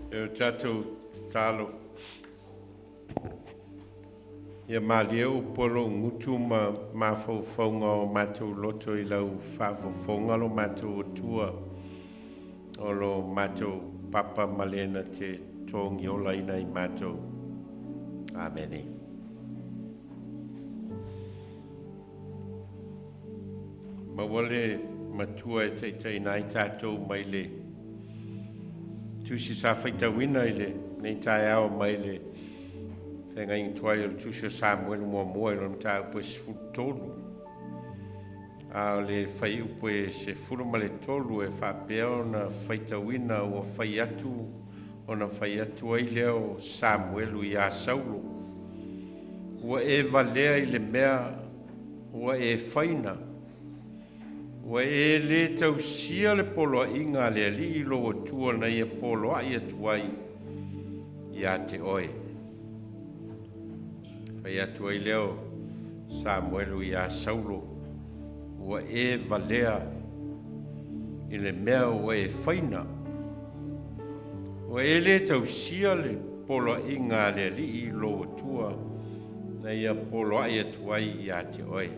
E o tatou tatalo. Ia malie upu a lou gutu ma mafaufauga o matou loto i lau faafofoga lo matou Atua, o lo matou Papa ma le na te togiolaina i matou. Amene. Maua le matua e taitaiina ai tatou mai le tusi sa faitauina i lenei taeao mai le feagaiga tuai o le tusi o Samuelu muamua i lona mataupu e 13. A o le fuaiupu e 13 e faapea ona faitauina ua fai atu ona fai atu ai lea o Samuelu iā Saulo, ua e valea i le mea ua e faina, ua e lē tausia le poloaiga a le Alii lou Atua na ia poloai atu ai ia te oe. Fai atu ai lea o Samuelu iā Saulo, ua e valea i le mea ua e faina, ua e lē tausia le poloaiga a le Alii lou Atua na ia poloai atu ai ia te oe.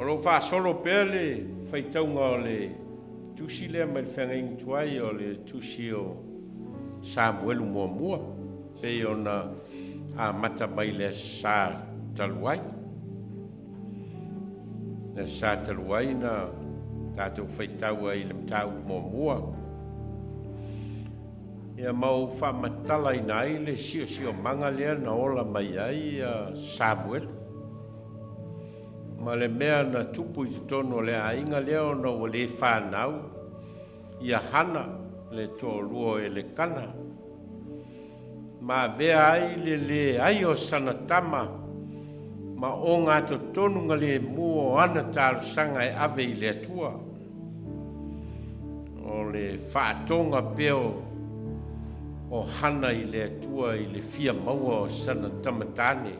O lo o faasolo pea le faitauga o le tusi lea mai le feagaiga tuai o le tusi o Samuelu muamua, pei ona amata mai le Aso Sa talu ai. Le Aso Sa talu ai na tatou faitau ai i le mataupu muamua, ia ma ou faamatalaina ai le siosiomaga lea na ola mai ai Samuelu ma le mea na tupu i totonu o le aiga lea ona ua le fanau ia Hana le toalua o Elekana, ma avea ai le leai o sana tama ma ogatotonu galemu o ana talosaga e ave i le Atua. O le faatoga pea o Hana i le Atua i le fia maua o sana tamatane,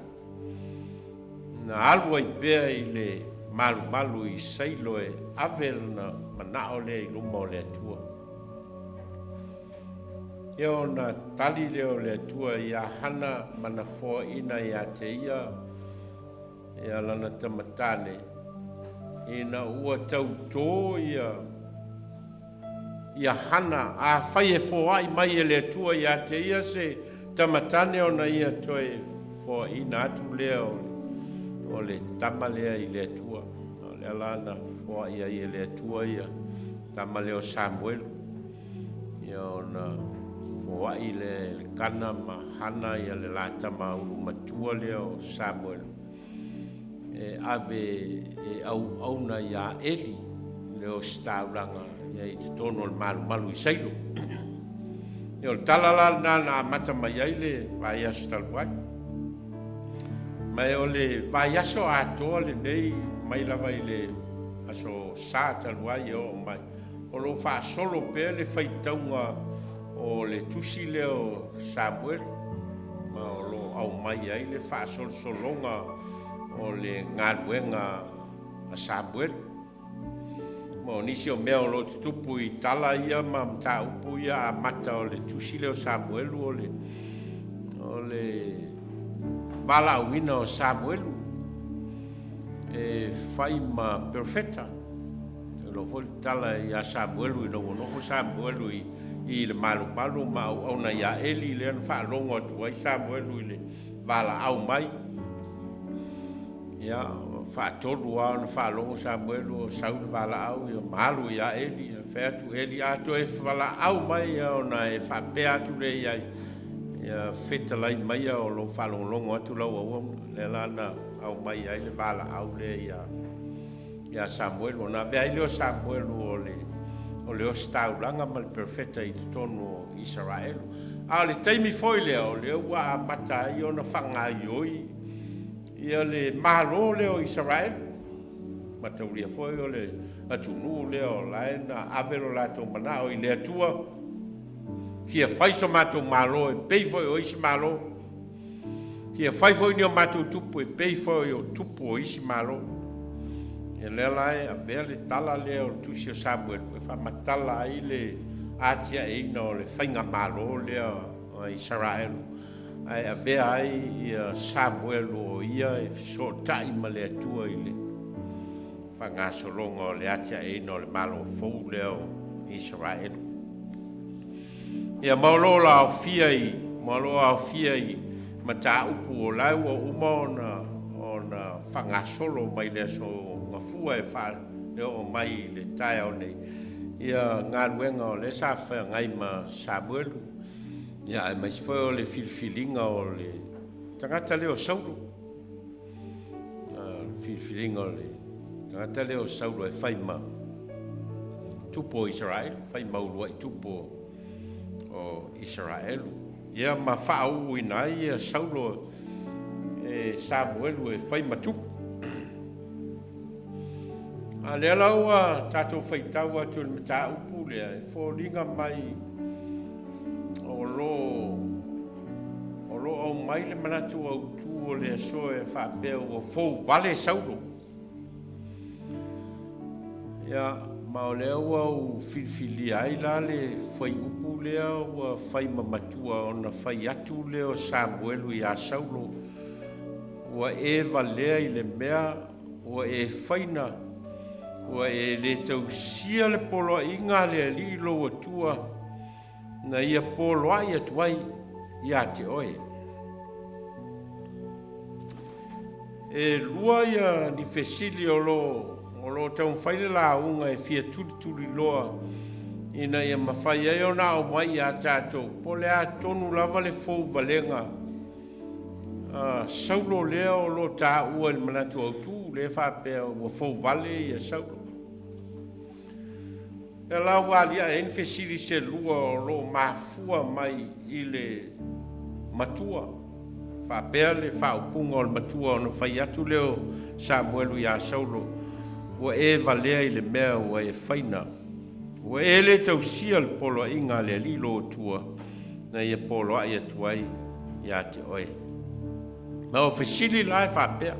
na alu ai pea i le malumalu i Sailo e ave lona manao lea i luma o le Atua. Ia ona tali lea o le Atua iā Hana ma na foaina ia te ia ia lana tamatane, ina ua tautō ia ia Hana, afai e foai mai e le Atua ia te ia se tamatane, ona ia toe foaina atu lea o le tama lea i le Atua. O lea la na foai ai e le Atua ia tama lea o Samuelu, ia ona foai le Elekana ma Hana ia le la tama ulu matua lea o Samuelu e ave e auauna iā Eli le ositaulaga ia i totonu o le malumalu i Sailo. Ia o le tala la lena na amata mai ai le vaiaso talu ai. Ma o le vaiaso atoa lenei mai lava i le aso Sa talu ai e oo mai, o lo o faasolo pea le faitauga o le tusi lea o Samuelu, ma o lo o aumai ai le faasolosologa o le galuega a Samuelu. Ma o nisi o mea o lo o tutupu i tala ia ma mataupu ia amata o le tusi lea o Samuelu, o le valaauina o Samuelu e fai ma perofeta. E iloa foi le tala iā Samuelu ina ua nofo Samuelu i le malumalu ma auauna iā Eli, lea na faalogo atu ai Samuelu i le valaau mai. Ia, faatolu lava ona faalogo Samuelu o sau le valaau, ia ma alu iā Eli. Ia fai atu Eli, a toe valaau mai ia ona e faapea atu lea i ai, ia fetalai maia o lo o faalogologo atu lau auauna. Lea la na aumai ai le valaau lea iā Samuelu. Ona avea ai lea o Samuelu o le ositaulaga ma le perofeta i totonu o Isaraelu. A o le taimi foi lea o lea ua amata ai ona faagaoioi ia le Malo lea o Isaraelu. Mataulia foi o le atunuu lea o la e na ave lo latou manao i le Atua, fia fai so matou Malo e pei foi o isi Malo, fia fai foi ni o matou tupu e pei foi o tupu o isi Malo. Ia lea la e avea le tala lea o le Tusi o Samuelu e faamatala ai le atiaeina o le faigamalo lea a Isaraelu, ae avea ai ia Samuelu o ia e fesootai ma le Atua i le faagasologa o le atiaeina o le Malo fou lea o Isaraelu. Ia ma o lo o aofia i ma o lo o aofia i mataupu o la ua uma ona faagasolo mai le aso Gafua e e oo mai i le taeao nei ia galuega o lea sa feagai ma Samuelu, ia aemaise foi o le filifiliga o le tagata lea o Saulo. Le filifiliga o le tagata lea o Saulo e fai ma tupu o Isaraelu, fai ma uluai tupu o Isaraelu. Ia ma faauuina ai ia Saulo e Samuelu e fai ma tupu. A lea la ua tatou faitau atu i le mataupu lea e foliga mai o lo o aumai le manatu autu o le aso e faapea ua fouvale Saulo. Ia, ma o lea ua ou filifilia ai la le fuaiupu lea ua fai ma matua ona fai atu lea o Samuelu iā Saulo, ua e valea i le mea ua e faina, ua e le tausia le poloaiga a le Alii lou Atua na ia poloai atu ai ia te oe. E lua ia ni fesili o lo o taumafai le lauga e fia tulituliloa ina ia mafai ai ona aumai ia tatou po o le a tonu lava le fouvalega Saulo lea o lo o taua i le manatu autu lea faapea ua fouvale ia Saulo. Lea la ua aliae ai ni fesili se lua o lo o mafua mai i le matua. Faapea le faaupuga o le matua ona fai atu lea o Samuelu iā Saulo, ua e valea i le mea ua e faina, ua e le tausia le poloaiga a le Alii lou Atua na ia poloai atu ai ia te oe. Ma o fesili la e faapea,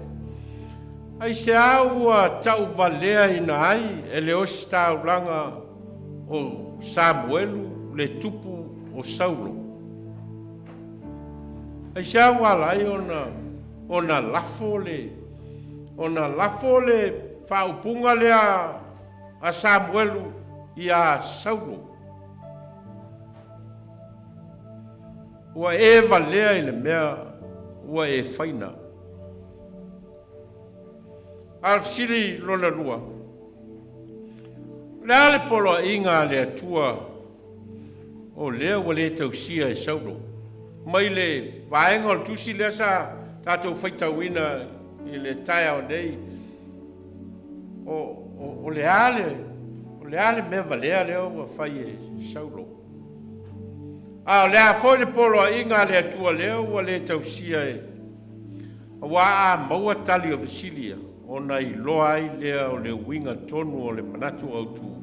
aisea ua tauvaleaina ai e le ositaulaga o Samuelu le tupu o Saulo? Aisea ua ala ai ona lafo le faaupuga lea a Samuelu iā Saulo? Ua e valea i le mea ua e faina. A o le fesili lona lua, o le a le poloaiga a le Atua o lea ua le tausia e Saulo? Mai le vaega o le tusi lea sa tatou faitauina i le taeao nei, o le a le mea valea lea ua fai e Saulo? A o le a foi le poloaiga a le Atua lea ua le tausia e, aua a maua tali o fesili ia, ona iloa ai lea o le uiga tonu o le manatu autu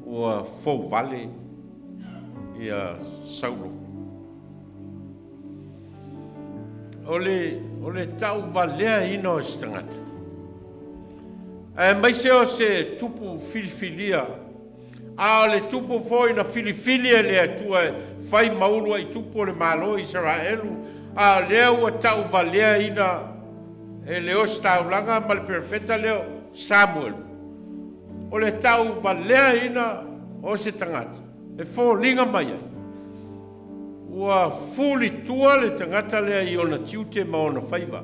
ua fouvale ia Saulo. O le tauvaleaina o se tagata, aemaise o se tupu filifilia, a o le tupu foi na filifili e le Atua e fai ma uluai tupu o le Malo o Isaraelu, a o lea ua tauvaleaina e le ositaulaga ma le perofeta lea o Samuelu. O le tauvaleaina o se tagata e foliga mai ai ua fulitua le tagata lea i ona tiute ma ona faiva.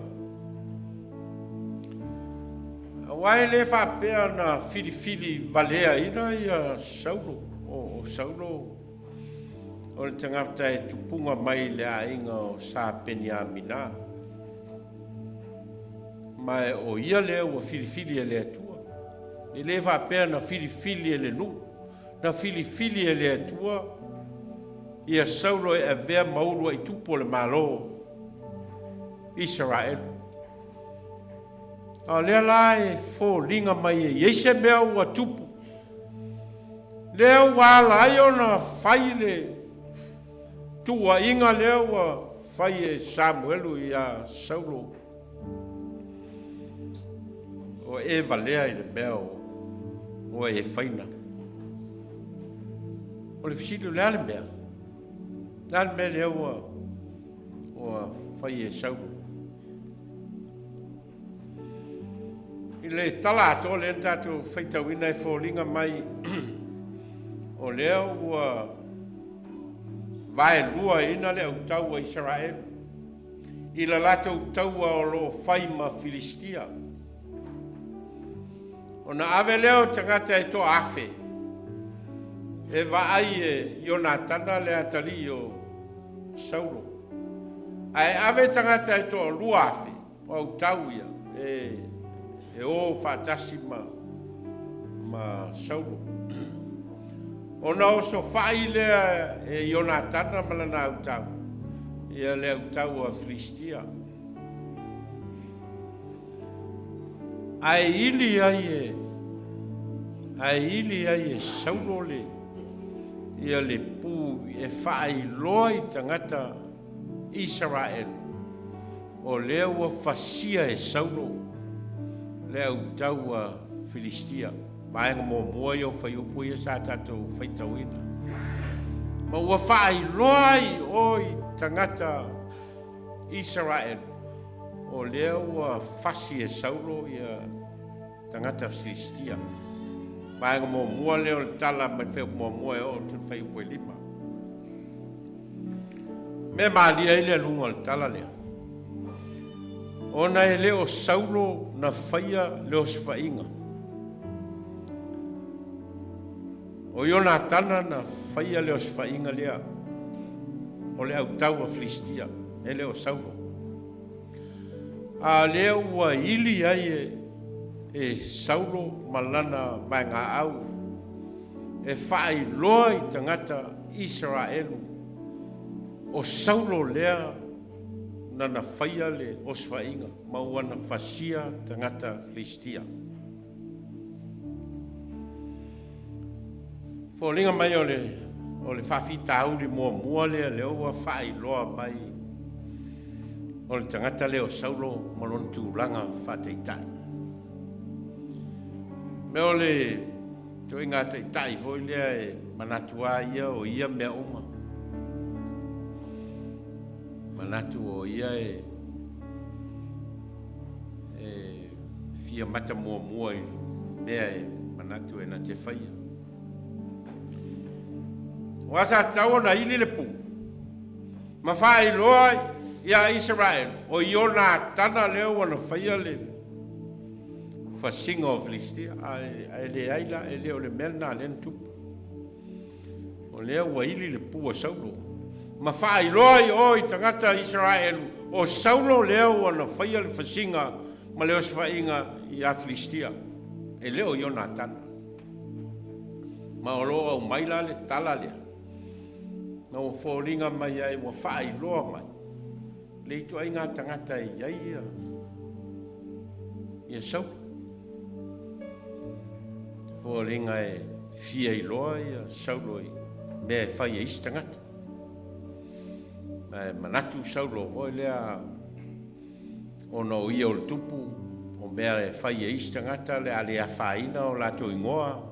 Aua e le faapea na filifili valeaina ia Saulo. O Saulo o le tagata e tupuga mai le aiga o Sa Peniamina. Ma o ia lea ua filifili e le Atua. E le faapea na filifili e le nuu, na filifili e le Atua ia Saulo e avea ma uluai tupu o le Malo Isaraelu. A o lea la e foliga mai e i ai se mea ua tupu, lea ua ala ai ona fai le tuuaiga lea ua fai e Samuelu ia Saulo. Ua e valea i le mea ua e faina. O le fesili, o le a le mea? O le a le mea lea ua fai e Saulo? I le tala atoa lea na tatou faitauina e foliga mai o lea ua vaeluaina le autau a Isaraelu i le latou taua o lo o fai ma Filisitia. Ona ave lea o tagata e 1,000 e vaai e Ionatana le atalii o Saulo, ae ave tagata e 2,000 o autau ia e o faatasi ma Saulo. Ona osofai lea e Ionatana ma lana autau ia le autau a Filisitia. Ae ili ai e Saulo le ia le pu e faailoa i tagata Isaraelu o lea ua fasia e Saulo le autau a Filisitia. Vaega muamua ia o fuaiupu ia sa tatou faitauina. Ma ua faailoa ai o i tagata Isaraelu o lea ua fasi e Saulo ia tagata Filisitia. Vaega muamua lea o le tala mai le fuaiupu muamua e oo atu i le fuaiupu e 5. Mea malie ai le aluga o le tala lea, ona e le o Saulo na faia le osofaiga. O Ionatana na faia le osofaiga lea o le autau a Filisitia, e le o Saulo. A lea ua ili ai e Saulo ma lana vaegaau e faailoa i tagata Isaraelu o Saulo lea na faia le osofaiga ma ua na fasia tagata Filisitia. Foliga mai o le faafitauli muamua lea lea ua faailoa mai o le tagata lea o Saulo ma lona tulaga faataitai. Mea o le toiga taitai foi lea e manatu a ia o ia mea uma. Manatu o ia e fia mata muamua i mea e manatu e na te faia. Ua sa tatau ona ili le pu ma faailoa ia Isaraelu o Ionatana lea ua na faia le fasiga o Filisitia. Ae leai la, e le o le mea lena lea na tupu. O lea ua ili le pu a Saulo ma faailoa i o i tagata Isaraelu o Saulo lea ua na faia le fasiga ma le osofaiga ia Filisitia, e le o Ionatana. Ma o lo o aumai la le tala lea, na ua foliga mai ai ua faailoa mai le ituaiga tagata e i ai ia Saulo. Foliga e fia iloa ia Saulo i mea e fai e isi tagata. Ma e manatu Saulo foi lea ona o ia o le tupu, o mea e fai e isi tagata le a le afaina o latou igoa,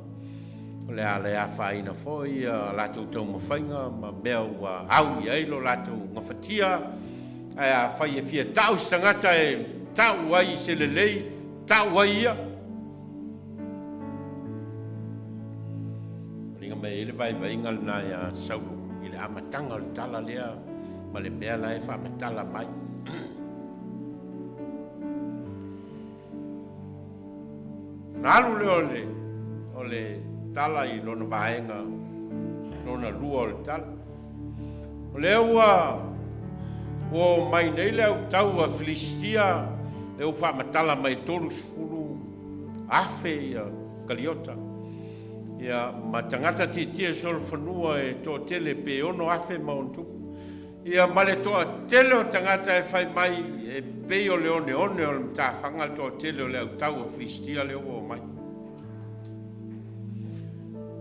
o le a le afaina foi ia latou taumafaiga ma mea ua au i ai lo latou gafatia. Ae a fai e fia tau se tagata e tau ai se lelei, tau ai ia. Foliga mai ai le vaivaiga lena ia Saulo i le amataga o le tala lea ma le mea la e faamatala mai. Na alu lea o le tala i lona vaega, lona lua o le tala. O lea ua o mai nei le autau a Filisitia e ua faamatala mai 30,000 ia kaliota. Ia, ma tagata tietie solofanua e toatele pe 6,000 ma ona tupu. Ia, ma le toatele o tagata e fai mai e pei o le oneone o le matafaga le toatele o le autau a Filisitia lea ua o mai.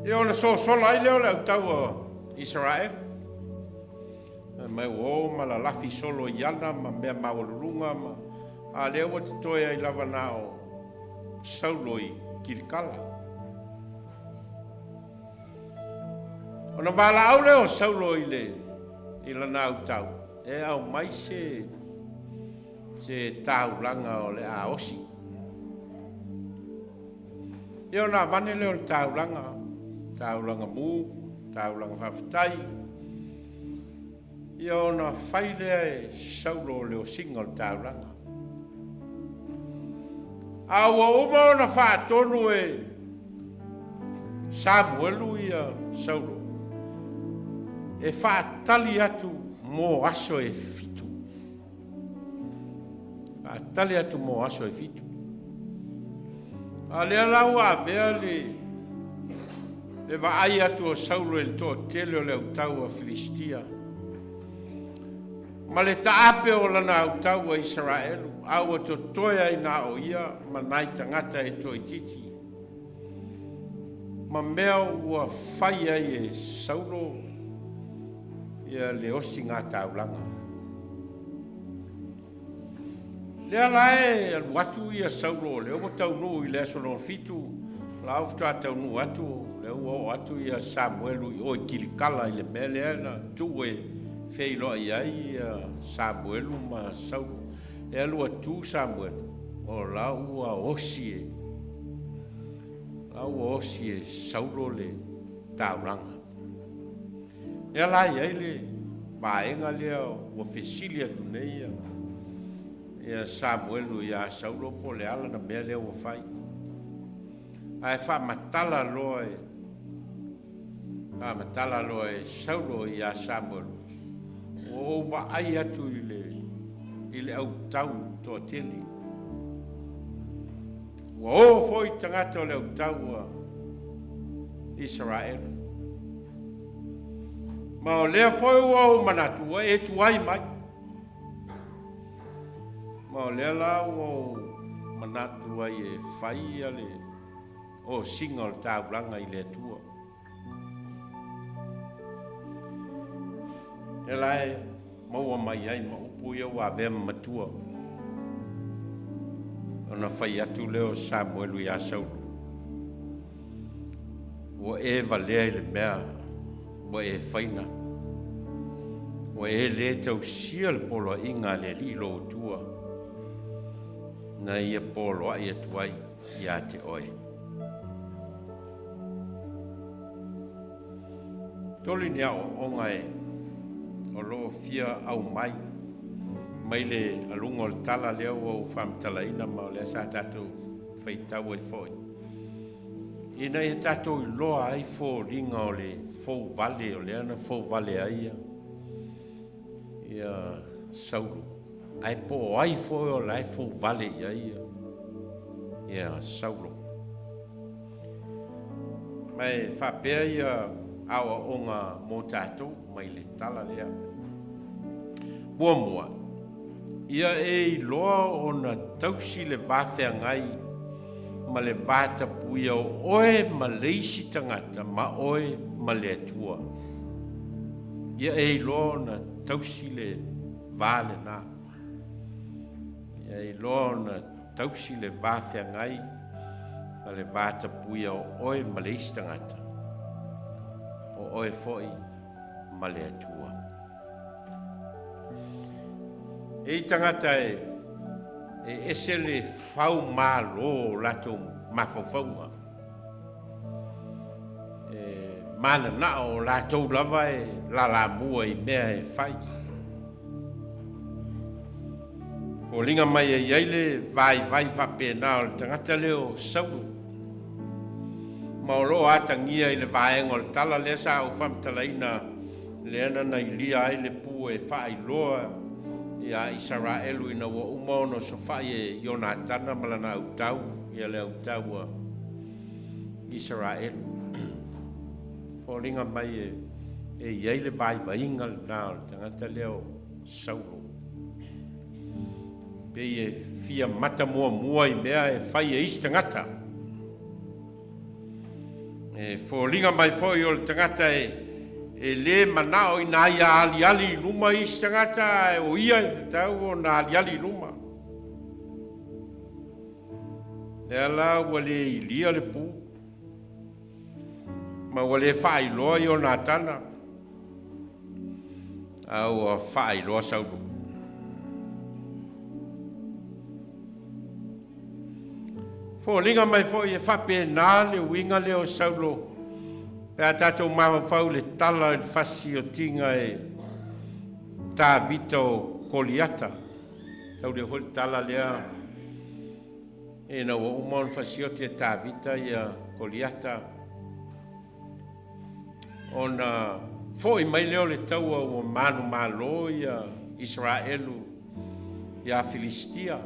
Ia, ona sosola ai lea o le autau a Isaraelu. Mai ua o ma lalafi solo i ana ma mea maualuluga ma a lea ua totoe ai lava na o Saulo i Kilikala. Ona valaau lea o Saulo i le i lana autau e aumai se se taulaga o le a osi. Ia ona avane lea o le taulaga, taulaga mu, taulaga faafetai. Ia ona fai lea e Saulo o le osiga o le taulaga. A ua uma ona faatonu e Samuelu ia Saulo e faatali atu mo aso e 7. Faatali atu mo aso e 7. A lea la ua avea le vaai atu o Saulo i le toatele o le autau a Filistia ma le taape o lana autau a Isaraelu, a ua totoe ai na o ia ma nai tagata e toaitiiti, ma mea ua fai ai e Saulo ia le osiga taulaga. Lea la e alu atu ia Saulo, lea ua taunuu i le aso lona 7, la ua faatoa taunuu atu, lea ua oo atu ia Samuelu i o i Kilikala i le mea lea na tuu e feiloai ai ia Samuelu ma Saulo. E alu atu Samuelu, o la ua osi e, la ua osi e Saulo le taulaga. Lea la i ai le vaega lea ua fesili atu nei ia Samuelu ia Saulo po o le ala na mea lea ua fai. Ae faamatala loa e Saulo ia Samuelu, ua ou vaai atu i le autau toatele. Ua o foi tagata o le autau a Isaraelu. Ma o lea foi ua ou manatu ua e tuai mai. Ma o lea la ua ou manatu ai e fai ia le osiga o le taulaga i le Atua. Lea la e maua mai ai ma upu ia ua avea ma matua. Ona fai atu lea o Samuelu ia Saulo, ua e valea i le mea ua e faina, ua e le tausia le poloaiga a le Alii lou Atua, na ia poloai atu ai ia te oe. Tolu ni aoaoga e o loo fia aumai mai le aluga o le tala lea ua ou faamatalaina ma o lea sa tatou faitau ai foi, ina ia tatou iloa ai foliga o le fouvale o lea na fouvale ai ia Saulo, ae po o ai foi o la e fouvale i ai ia Saulo. Ma e faapea ia aoaoga mo tatou mai le tala lea. Muamua, ia e iloa ona tausi le vafeagai ma le vatapuia o oe ma le isi tagata ma oe ma le Atua. Ia e iloa ona tausi le va lena. Ia e iloa ona tausi le vafeagai ma le vatapuia o oe ma le isi tagata, o oe foi ma le Atua. E i tagata e ese le fau malo o latou mafaufauga, e mananao o latou lava e lalamua i mea e fai. Foliga mai e i ai le vaivai faapena o le tagata lea o Saulo, ma o loo atagia i le vaega o le tala lea sa ou faamatalaina, lea na nailia ai le pu e faailoa ia Isaraelu ina ua uma ona sofai e Ionatana ma lana autau ia le autau a Isaraelu. Foliga mai e i ai le vaivaiga lena o le tagata lea o Saulo, pei e fia mata muamua i mea e fai e isi tagata. E foliga mai foi o le tagata e le manao ina ia aliali i luma isi tagata, o ia e tatau ona aliali i luma. Lea la ua le ilia le pu, ma ua le faailoa Ionatana, a ua faailoa Saulo. Foliga mai foi e faapena le uiga lea o Saulo pe a tatou mafaufau i le tala i le fasiotiga e Tavita o Koliata. Taulia foi le tala lea ina ua uma ona fasioti e Tavita ia Koliata, ona foi mai lea o le taua ua manumalo ia Isaraelu ia Filisitia,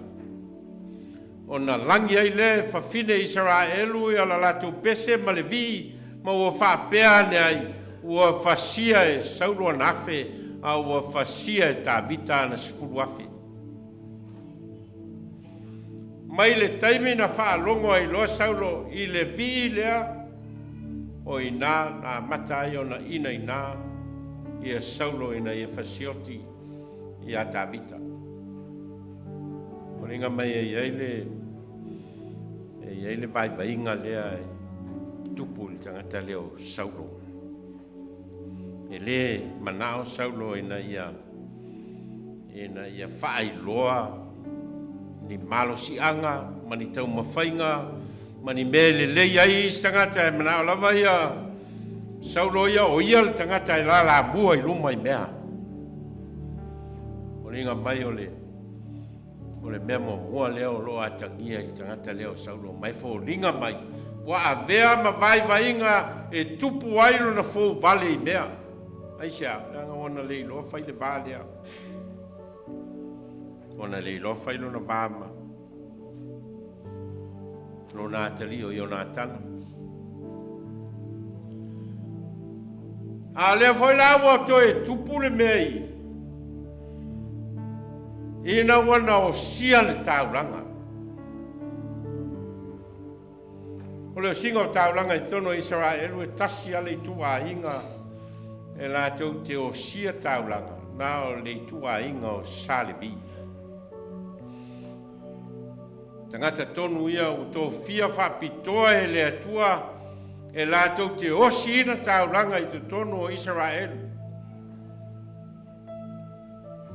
ona lagi ai lea e fafine Isaraelu ia la latou pese ma le vii, ma ua faapea ane ai, ua fasia e Saulo ana afe, a ua fasia e Tavita ana 10,000. Mai le taimi na faalogo ai loa Saulo i le vii lea, o i ina na amata ai ona inaina ia Saulo ina ia fasioti ia Tavita. Foliga mai e i ai le e i ai le vaivaiga lea e tupu i le tagata lea o Saulo. E lē manao Saulo ina ia faailoa ni malosiaga ma ni taumafaiga ma ni mea e lelei ai isi tagata. E manao lava ia Saulo ia o ia le tagata e lalamua i luma i mea. Foliga mai o le mea muamua lea o lo o atagia i le tagata lea o Saulo, ma e foliga mai ua avea ma vaivaiga e tupu ai lona fouvale i mea. Aisea? Leaga ua na le iloa fai le va lea. Ua na le iloa fai lona va ma lona atalii o Ionatana. A lea foi la ua toe tupu le mea i ina ua na osia le taulaga. O le osiga o taulaga i totonu o Isaraelu, e tasi lava le ituaiga e latou te osia taulaga, na o le ituaiga o Sa Levi. Tagata tonu ia ua tofia faapitoa e le Atua e latou te osiina taulaga i totonu o Isaraelu.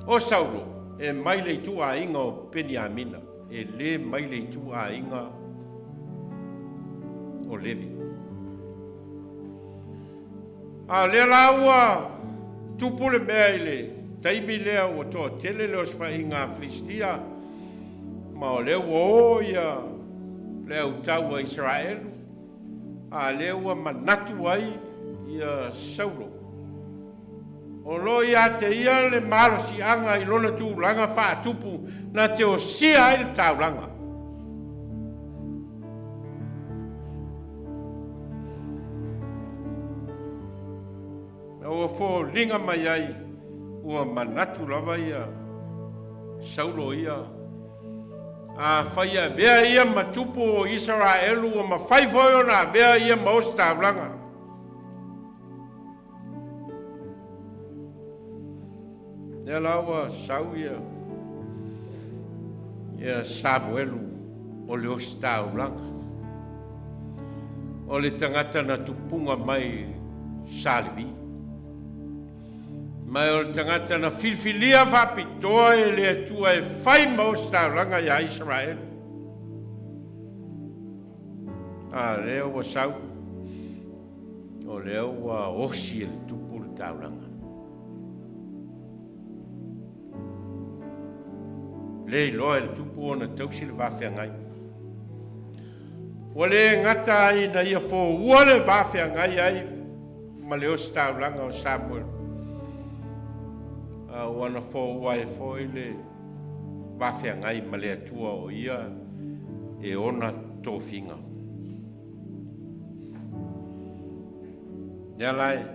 O Saulo e mai le ituaiga o Peniamina, e lē mai le ituaiga o Levi. A o lea la ua tupu le mea i le taimi lea ua toatele le osofaiga a Filisitia, ma o lea ua o ia le autau a Isaraelu, a lea ua manatu ai ia Saulo o lo o ia te ia le malosiaga i lona tulaga faatupu na te osia ai le taulaga. Ua foliga mai ai ua manatu lava ia Saulo ia, afai e avea ia ma tupu o Isaraelu, ua mafai foi ona avea ia ma ositaulaga. Lea la ua sau ia Samuelu o le ositaulaga, o le tagata na tupuga mai Sa Levi, ma o le tagata na filifilia faapitoa e le Atua e fai ma ositaulaga ia Isaraelu. A lea ua sau, o lea ua osi e le tupu le taulaga. Le iloa e le tupu ona tausi le vafeagai. Ua le gata ai ina ia foua le vafeagai ai ma le ositaulaga o Samuelu, a ua na foua ai foi le vafeagai ma le Atua o ia e ona tofiga. Lea la e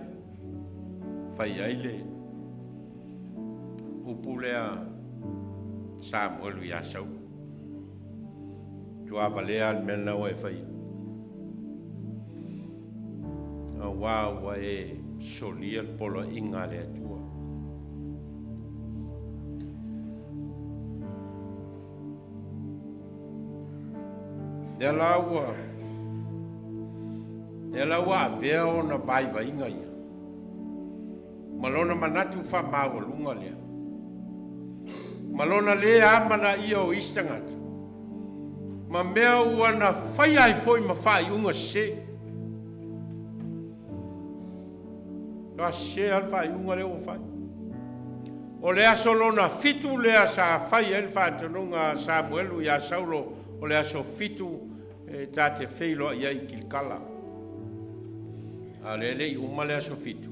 fai ai le upu lea Samuelu ia Saulo, tuavalea le mea lena ua e faia, auā ua e solia le poloaiga a le Atua. Lea la ua lea la ua avea ona vaivaiga ia ma lona manatu faamaualuga lea, ma lona lē amanaia o isi tagata, ma mea ua na faia ai foi ma faaiuga sesē. Matua sesē lava le faaiuga lea ua fai. O le aso lona fitu lea sa fai ai le faatonuga a Samuelu iā Saulo, o le aso fitu e ta te feiloai ai i Kilikala. A o lea e le i uma le aso fitu,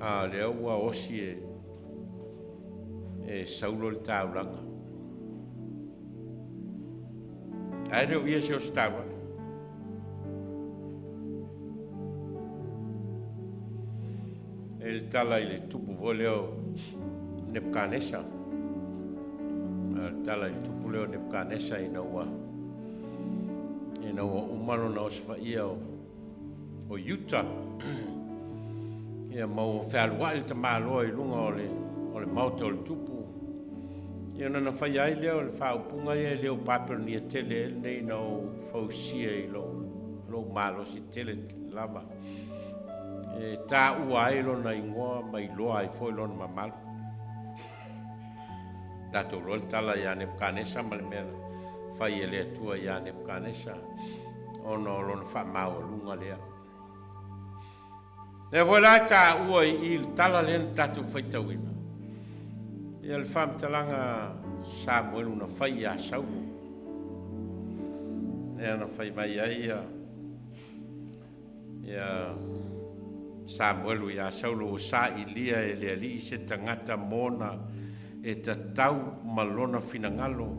a o lea ua osi e e Saulo le taulaga. Ae le o ia se ositaulaga. E le tala i le tupu foi lea o Nebukanesa. Le tala i le tupu lea o Nebukanesa ina ua uma lona osofaia o Iuta. Ia ma ua fealuai le tamaloa i luga o le maota o le tupu. Ia ona na faia ai lea o le faaupuga ia, e le o Papelonia tele ea lenei na ou fausia i lou malosi tele lava, e taua ai lona igoa ma iloa ai foi lona mamalu. Tatou iloa le tala ia Nebukanesa ma le mea na fai e le Atua ia Nebukanesa ona o lona faamaualuga lea. Lea foi la e taua i i le tala lea na tatou faitauina, ia le faamatalaga Samuelu na fai ia Saulo, lea na fai mai ai ia, ia Samuelu ia Saulo, ua sailia e le Alii se tagata mona e tatau ma lona finagalo,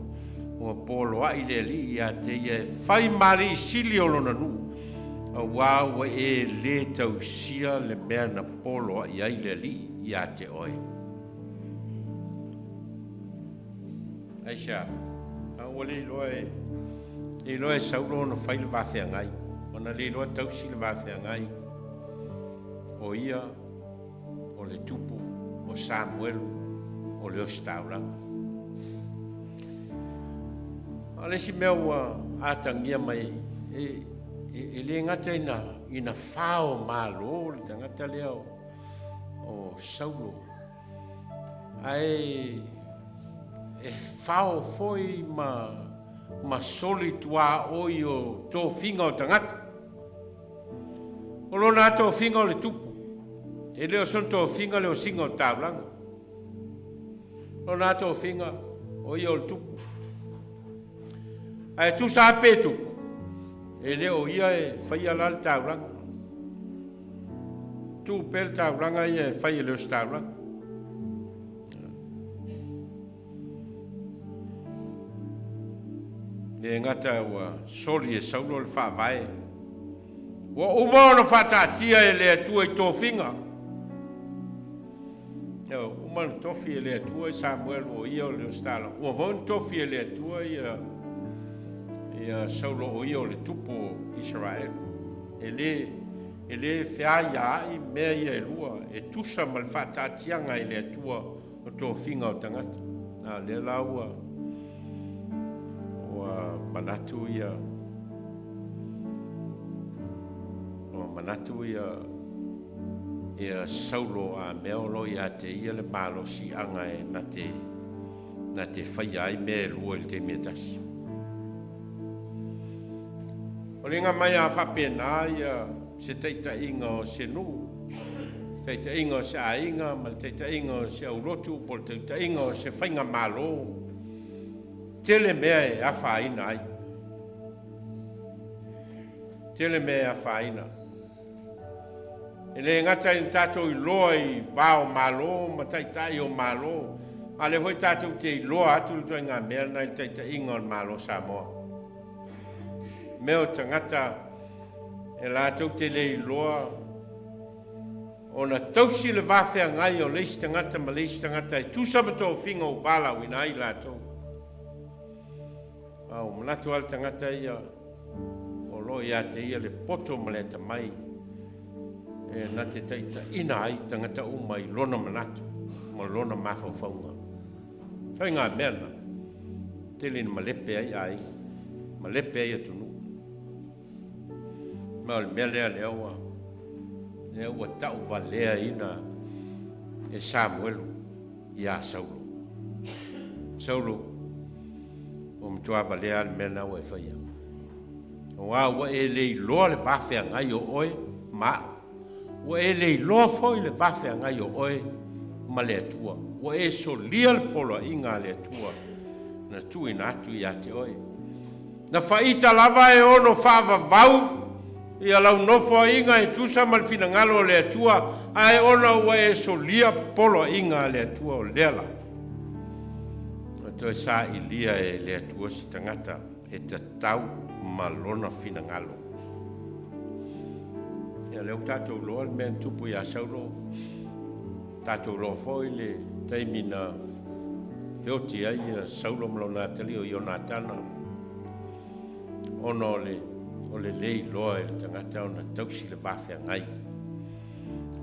ua poloai le Alii ia te ia e fai ma alii sili o lona nuu, auā ua e lē tausia le mea na poloai ai le Alii ia te oe. Aisea? A ua le iloa e le iloa e Saulo ona fai le vafeagai, ona le iloa tausi le vafeagai o ia o le tupu o Samuelu o le ositaulaga. A o le isi mea ua atagia mai, e, e, e le gata ina, ina fao malo le tagata lea o, o Saulo, ae e fao foi ma, ma soli tuaoi o tofiga o tagata. O lona lava tofiga o le tupu, e le o sona tofiga le osiga o le taulaga. O lona lava tofiga o ia o le tupu. Ae tusa lava pe tupu, e le o ia e faia la le taulaga. Tuu pea le taulaga ia e fai e le ositaulaga. Le gata ua soli e Saulo le faavae, ua uma ona faataatia e le Atua i tofiga. Ua uma ona tofi e le Atua i Samuel o ia o le ositaulaga. Ua foi ona tofi e le Atua ia, ia Saulo o ia o le tupu o Isaraelu. E le, e le feaiaai mea ia e lua, e tusa ma le faataatiaga e le Atua o tofiga o tagata. A o lea la ua ua manatu ia ua manatu ia ia Saulo a mea o lo o ia te ia le malosiaga e na te na te faia ai mea e lua i le taimi e tasi. O le iga mai a faapena ia se taitaiga o se nuu, taitaiga o se aiga ma le taitaiga o se aulotu po o le taitaiga o se faigamalo, tele mea e afaina ai. Tele mea e afaina. E le gata ina tatou iloa i va o Malo ma taitai o Malo, a o lea foi tatou te iloa atu le ituaiga mea lena i le taitaiga o le Malo o Samoa. Mea o tagata e latou te le iloa ona tausi le va feagai o le isi tagata ma le isi tagata e tusa ma tofiga ua valaauina ai i latou. A ua manatu lava le tagata ia o lo o ia te ia le poto ma le atamai e na te taitaiina ai tagata uma i lona manatu ma lona mafaufauga. Ituaiga mea na, tele ina malepe ai aiga. malepe ai atunuu. Ma o le mea lea lea ua lea ua tauvaleaina e Samuelu iā Saulo. Saulo, ua matua valea lava le mea lena ua e faia, auā ua e le iloa le va feagai o oe ma a'u, ua e le iloa foi le va feagai o oe ma le Atua, ua e solia le poloaiga a le Atua na tuuina atu ia te oe. Na faita lava e ono faavavau ia lau nofoaiga e tusa ma le finagalo o le Atua, ae ona ua e solia poloaiga a le Atua, o lea la ua toe sailia e le Atua se tagata e tatau ma lona finagalo. Ia, lea ua tatou iloa le mea na tupu iā Saulo, tatou iloa foi le taimi na feoti ai Saulo ma lona atalii o Ionatana, ona o le o le lē iloa e le tagata ona tausi le va feagai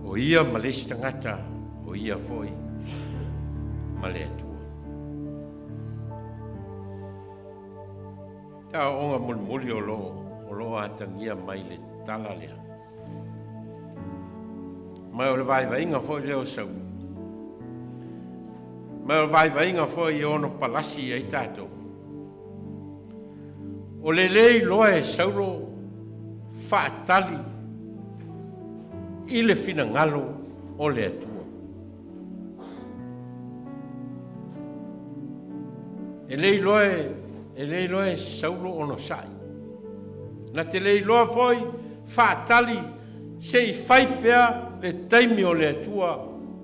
o ia ma le isi tagata, o ia foi ma le Atua. Te aoaoga mulimuli o lo o atagia mai le tala lea. Ma o le vaivaiga foi lea o Saulo. Ma o le vaivaiga foi e ono palasi ai tatou. O le lē iloa e Saulo faatali i le finagalo o le Atua. E le iloa e, e le iloa e Saulo onosai. Na te le iloa foi faatali se i fai pea le taimi o le Atua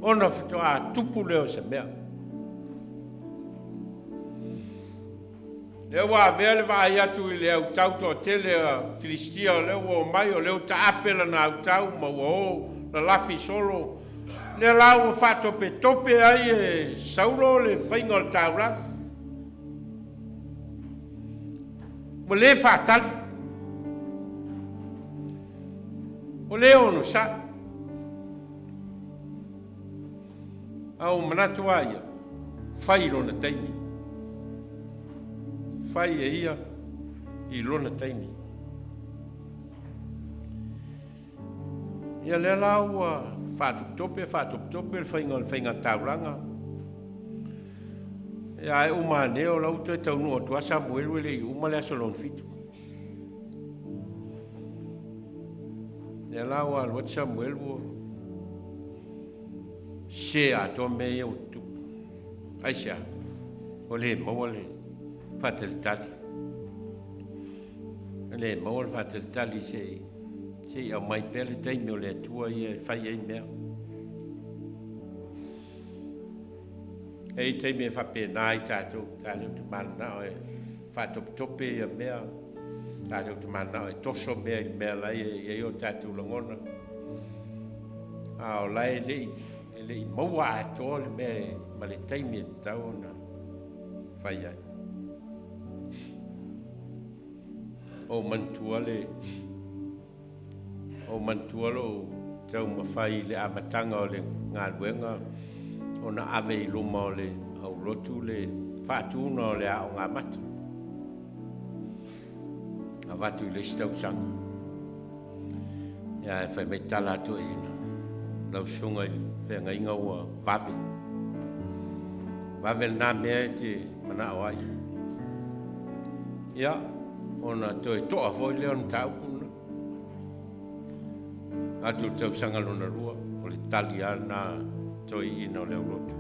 ona faatoa tupu lea o se mea. Lea ua avea le vaai atu i le autau toatele a Filistia o lea ua omai, o lea ua taape lana autau ma ua o lalafi solo. Lea la ua faatopetope ai e Saulo le faiga o le taulaga. Ua le faatali, ua le onosai. A ua manatu a ia, fai i lona taimi. Fai e ia i lona taimi. Ia lea la ua faatopetope faatopetope le faiga o le faiga taulaga. Ia ae uma ane o la ua toe taunuu atu lava Samuelu e le i uma le aso lona fitu. Lea la ua alu atu Samuelu ua sese atoa mea ia ua tutupu. Aisea? Ua le maua le faatalitali. Ua le maua le faatalitali se i se i aumai pea le taimi o le Atua ia e fai ai mea. E i ai taimi e faapena ai tatou, tatou te mananao e faatopetope ia mea, tatou te mananao e toso mea i le mea la e i ai o tatou lagona, a o la e le i maua atoa le mea ma le taimi e tatau ona fai ai. Ou manatua le Ou manatua lou taumafai i le amataga o le galuega ona ave i luma o le aulotu le faatuna o le aoga amata. Avatu i le isi tausaga. Ia, ae fai mai tala a toeaiina, lau susuga i le feagaiga ua vave. Vave lena mea e te manao ai. Ia, ona toe toa foi lea o le mataupu lena. Atu i le tausaga lona lua, o le tali lava lena toeaiina o le aulotu.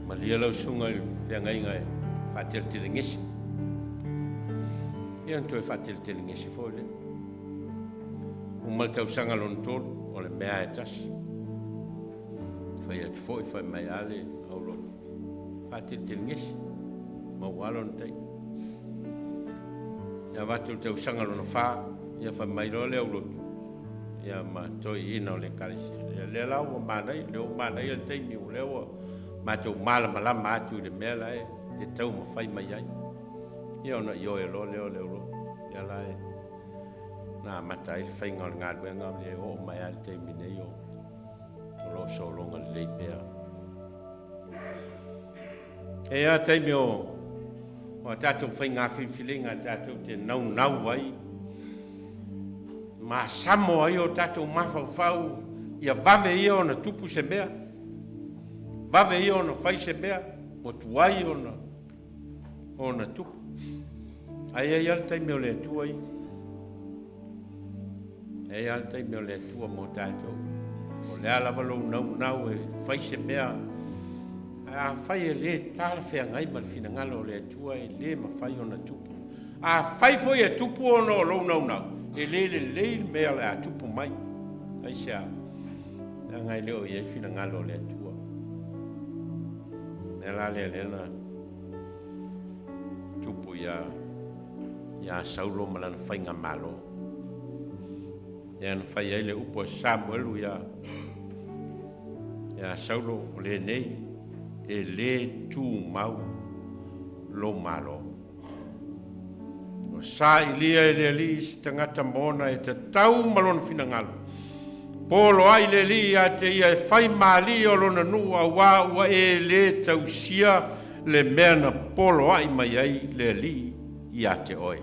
Malie lau susuga i le feagaiga e faateletelegese. Ia ona toe faateletelegese foi lea. Uma le tausaga lona tolu, o le mea lava e tasi. Fai atu foi, fai mai lava le aulotu, faateletelegese, maua lava lona taimi. Ia avatu le tausaga lona fa, ia fai mai loa le aulotu, ia ma toeaiina o le ekalesia. Ia lea la ua manaia, lea ua manaia le taimi, o lea ua matou malamalama atu i le mea la e te taumafai mai ai. Ia ona ioe loa lea o le aulotu. Ia la e na amata ai le faiga o le galuega, e oo mai lava i le taimi nei o o lo o sologa lelei pea. E i ai lava taimi o O a tatou faiga filifiliga tatou te naunau ai, masamo ai o tatou mafaufau, ia vave ia ona tupu se mea, vave ia ona fai se mea, ua tuai ona tupu. Ae i ai le taimi o le Atua ia. E i ai le taimi o le Atua mo tatou. O le a lava lou naunau e fai se mea, ae afai e le talafeagai ma le finagalo o le Atua, e le mafai ona tupu. Afai foi e tupu ona o lou naunau, e le lelei le mea o le a tupu mai. Aisea? Leaga e le o i ai le finagalo o le Atua. O le mea la lea lea na tupu ia Saulo ma lana faigamalo. Lea na fai ai le upu a Samuelu ia Saulo, o lenei e le tumau lou malo. O sailia e le Alii se tagata mona e tatau ma lona finagalo. Poloai le Alii ia te ia e fai ma alii o lona nuu, auā ua e lē tausia le mea na poloai mai ai le Alii ia te oe.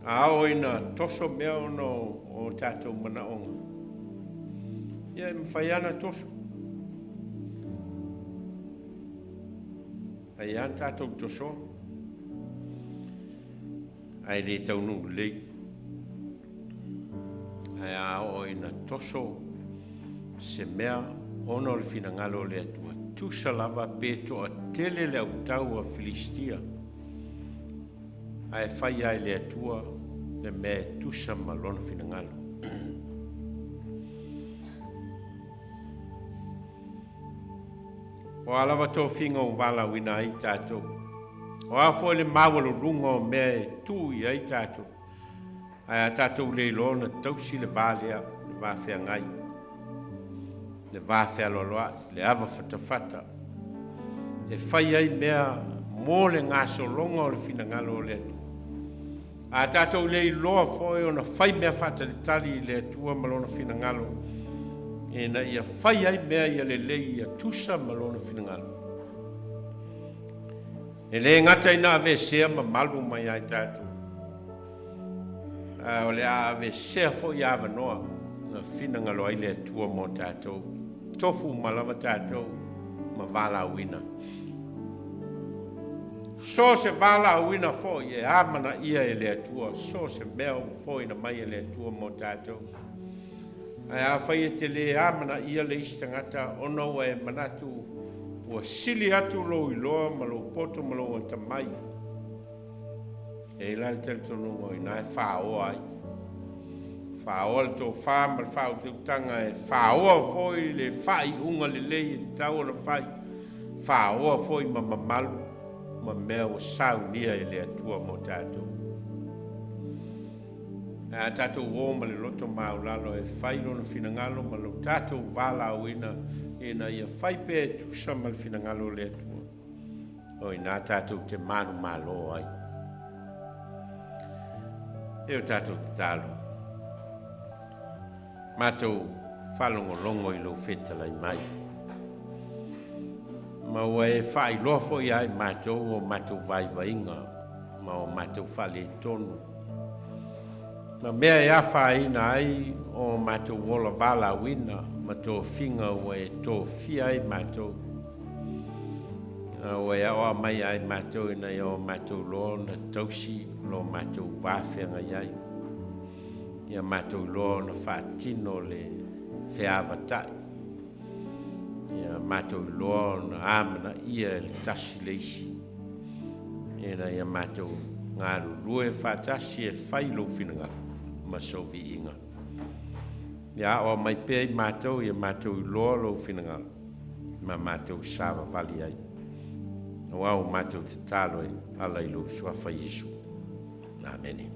A oo ina toso mea ona o tatou manaoga, ia e mafai lava ona toso. Mafai lava ona tatou tosoa, ae le taunuu lelei. Ae a oo ina toso se mea ona o le finagalo o le Atua, tusa lava pe toatele le autau a Filistia, ae fai lava e le Atua le mea e tusa ma lona finagalo. O a lava tofiga ua valaauina ai tatou, o a foi le maualuluga o mea e tuu i ai tatou, ae a tatou le iloa ona tausi le va lea, le va feagai, le va fealoaloai, le ava fatafata, e fai ai mea mo le gasologa o le finagalo o le Atua. A tatou le iloa foi ona fai mea faatalitali i le Atua ma lona finagalo, ina ia fai ai mea ia lelei ia tusa ma lona finagalo. E le gata ina aveesea mamalu mai ai tatou, a o le a aveesea foi avanoa na finagalo ai le Atua mo tatou. Tofu uma lava tatou ma valaauina. So se valaauina foi e amanaia e le Atua, so se mea ua foina mai e le Atua mo tatou. Ae afai e te le amanaia le isi tagata ona ua e manatu ua sili atu lou iloa ma lou poto ma lou atamai, e i ai la le talitonuga o ina e fāoa ai. Fāoa le tofā ma le faautautaga, e fāoa foi le faaiuga lelei e tatau ona fai, fāoa foi ma mamalu ma mea ua saunia e le Atua mo tatou. Ae a tatou o ma le loto maulalo e fai lona finagalo ma lo tatou valaauina ina ia fai pea e tusa ma le finagalo o le Atua, o ina tatou te manumalo ai. E o tatou tatalo, matou faalogologo i lou fetalai mai, ma ua e faailoa foi ia i matou o matou vaivaiga ma o matou faaletonu, ma mea e afaina ai o matou ola valaauina ma tofiga ua e tofia ai matou, ua e aoao mai ai matou ina ia o matou loa ona tausi lo matou vafeagai ai, ia matou loa ona faatino le feavatai, ia matou loa ona amanaia e le tasi le isi, ina ia matou galulue faatasi e fai lou finagalo ma sou viiga. Ia aoao mai pea i matou, ia matou iloa lou finagalo ma matou savavali ai. Auā o matou tatalo e ala i lou suafa Iesu. Amene.